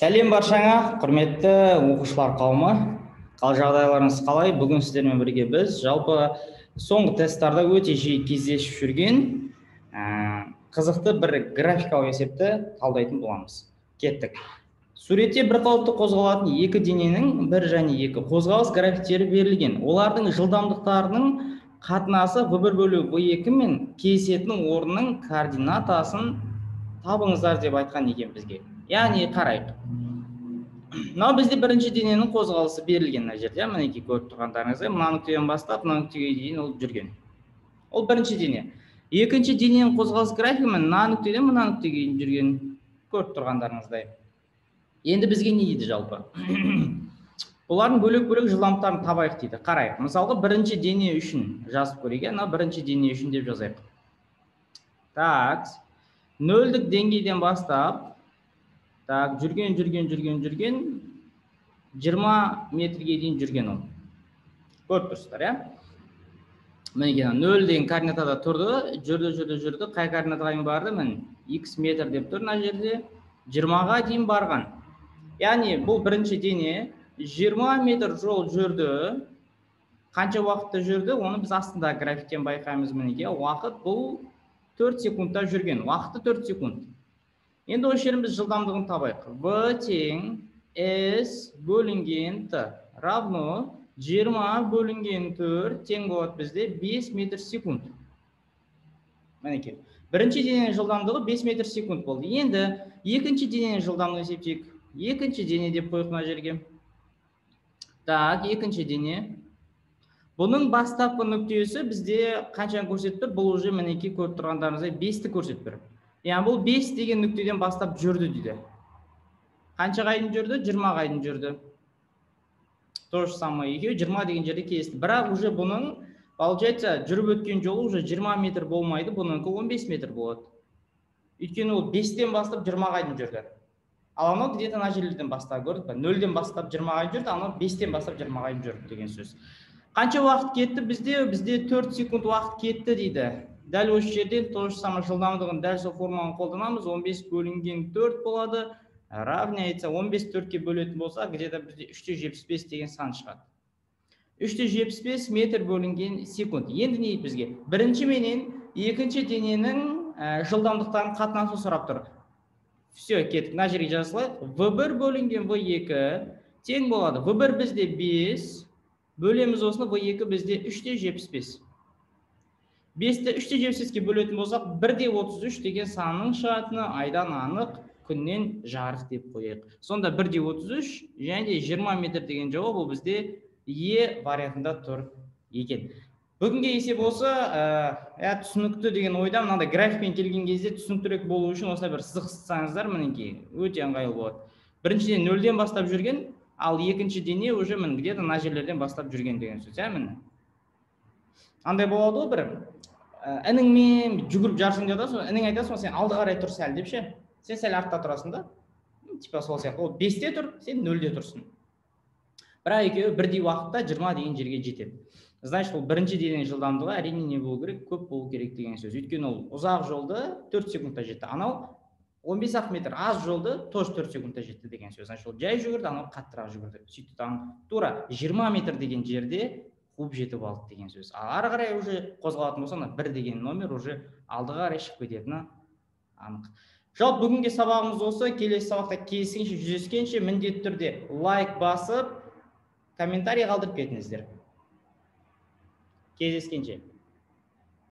Сәлем баршаңа, құрметті оқушылар қауымы. Қал жағдайларыңыз қалай? Бүгін сіздермен бірге біз жалпы соңғы тесттарда өте жиі кездесіп жүрген қызықты бір графикалық есепті талдайтын боламыз. Кеттік. Суретте бір қалыпты қозғалатын екі дененің бір және екі қозғалыс графиктері берілген. Олардың жылдамдықтарының қатынасы V1 бөлу V2 мен кездесетін орнының координатасын табыңыздар деп айтқан екен бізге. Яғни қарайық. Мынау бізде бірінші дененің қозғалысы берілген мына жерде, мінекей көріп тұрғандарыңыздай, мына нүктеден бастап мына нүктеге дейін ол жүрген. Ол бірінші дене. Екінші дененің қозғалыс графигі мына нүктеден мына нүктеге дейін жүрген, көріп тұрғандарыңыздай. Енді бізге не дейді жалпы? Бұлардың бөлек-бөлек жылдамдықтарын табайық дейді. Қарайық. Мысалға бірінші дене үшін жазып көрейік, мына бірінші дене үшін деп жазайық. Так, нөлдік деңгейден бастап так, жүрген 20 метрге дейін жүрген ол. Көріп тұрсыздар, иә? Мінекей, 0 деген координатада тұрды, жүрді, қай координатаға дейін барды? Міне, x метр деп тұр мына жерде, 20-ға дейін барған. Яғни бұл бірінші дене 20 метр жол жүрді. Қанша уақытта жүрді? Оны біз астындағы графиктен байқаймыз, мінекей. Уақыт бұл 4 секундта жүрген. Уақыты 4 секунд. Енді осы жерін біз жылдамдығын табайық. V тең S бөлінген T равно 20 бөлінген 4 тең болады бізде 5 метр секунд. Мінекей. Бірінші дененің жылдамдығы 5 метр секунд болды. Енді екінші дененің жылдамдығын есептейік. Екінші дене деп қойық мына жерге. Так, екінші дене. Бұның бастапқы нүктесі бізде қаншаны көрсетіп тұр? Бұл уже мінекей көріп тұрғандарыңыздай 5-ті көрсетіп тұр. Яғни бұл 5 деген нүктеден бастап жүрді дейді. Қаншаға дейін жүрді? 20-ға дейін жүрді. То же самое, екеуі 20 деген жерде кездесті. Бірақ уже бұның, получается, жүріп өткен жолы уже 20 метр болмайды, бұныкі 15 метр болады. Өйткені ол 5-тен бастап 20-ға дейін жүрді. Ал анау где-то мына жерлерден бастап, көрдік па? 0-ден бастап 20-ға дейін жүрді, анау 5-тен бастап 20-ға дейін жүрді деген сөз. Қанша уақыт кетті бізде? Бізде 4 секунд уақыт кетті дейді. Дәл осы жерден то же самое жылдамдығын дәл сол формуланы қолданамыз. 15 бөлінген 4 болады. Равняется 15 4-ке бөлетін болса, где-то бізде 3,75 деген сан шығады. 3,75 метр бөлінген секунд. Енді не дейді бізге? Бірінші менен екінші дененің жылдамдықтарының қатынасын сұрап тұр. Все, кеттік. Мына жерге жаза салайық. V1 бөлінген V2 тең болады. V1 бізде 5, бөлеміз осыны, V2 бізде 3,75. 5-ті 3,75-ке бөлетін болсақ, 1,33 деген санның шығатыны айдан анық, күннен жарық деп қояйық. Сонда 1,33 және де 20 метр деген жауап ол бізде Е вариантында тұр екен. Бүгінгі есеп осы, түсінікті деген ойда, мынандай графикпен келген кезде түсініктірек болу үшін осылай бір сызық сызсаңыздар, мінекей, өте ыңғайлы болады. Біріншіден 0-ден бастап жүрген, ал екінші дене уже міне где-то мына жерлерден бастап жүрген деген сөз, міне. Андай болады ғой, бір ініңмен жүгіріп жарысың деп жатасың, інің айтасың, сен алды қарай тұр сәл деп ше, сен сәл артта тұрасың да, типа сол сияқты. Ол 5-те тұр, сен 0-де тұрсың. Бірақ екеуі бірдей уақытта 20 деген жерге жетеді. Значит, ол бірінші дененің жылдамдығы әрине не болу керек? Көп болу керек деген сөз. Өйткені ол ұзақ жолды 4 секундта жетті. Анау 15 метр аз жолды тоже 4 секундта жетті деген сөз. Значит, ол жай жүгірді, анау қаттырақ жүгірді. Сөйтті, тура 20 метр деген жерде қуып жетіп алды деген сөз. Ал ары қарай уже қозғалатын болса, ана 1 деген номер уже алдыға қарай шығып кететіні анық. Жалпы бүгінгі сабағымыз осы. Келесі сабақта кездескенше, жүздескенше міндетті түрде лайк басып, комментарий қалдырып кетіңіздер. Кездескенше.